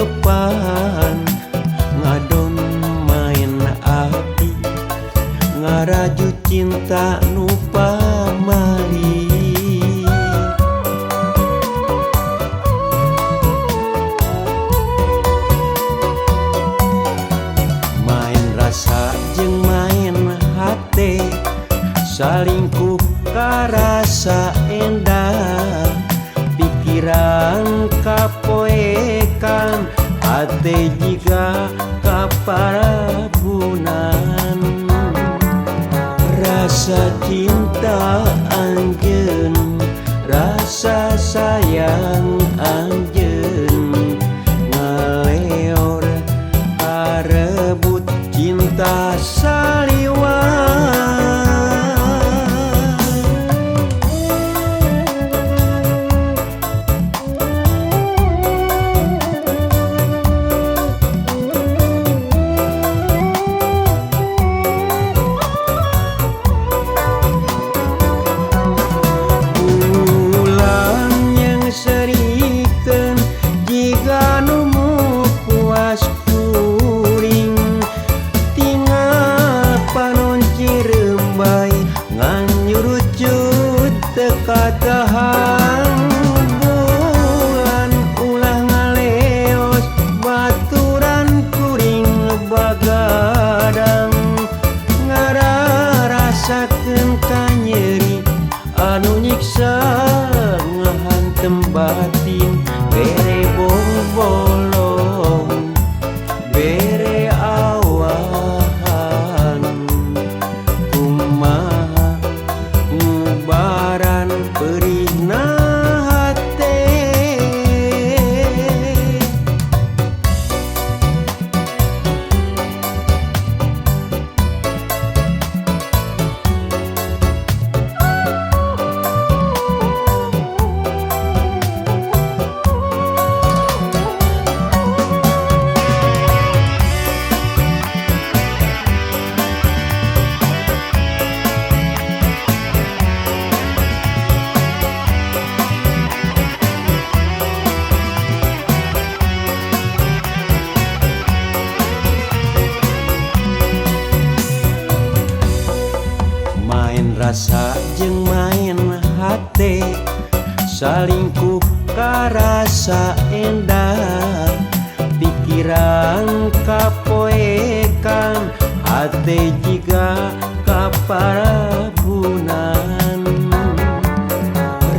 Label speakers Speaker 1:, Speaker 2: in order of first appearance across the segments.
Speaker 1: kaharepan ngadon main api ngaraju cinta nu pamali. Main rasa jeung main hate salingkuh karasa endah pikiran kapoekan hate jiga kaparabunan. Rasa cinta anjeun, rasa sayang anjeun, ngaleor karebut cinta saliwat. Katahan bulan ulah ngaleos baturan kuring bagadang ngararasakeun kanyeri anu nyiksa ngahantem batin bere bongbolong bere awahan kumaha ngubaran perihna hate. Main rasa jeung main hate salingkuh karasa endah pikiran kapoekan hate jiga kaparabunan.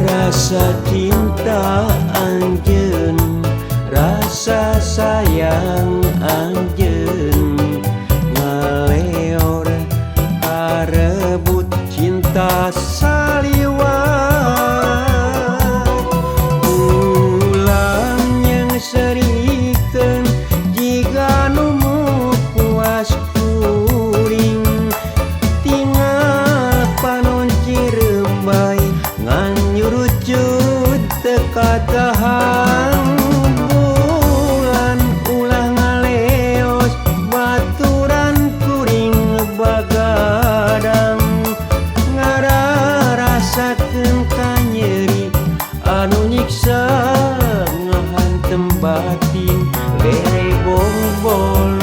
Speaker 1: Rasa cinta anjeun, rasa sayang anjeun, ngaleor karebut cinta saliwat. Bulan yang serikeun jiga nu puas kuring tinggal panon cirembay ngan nyurucut teu katahan bulan ulah ngaleos baturan kuring bagadang ngararasakeun kanyeri anu nyiksa ngahantem batin bere bongbolong.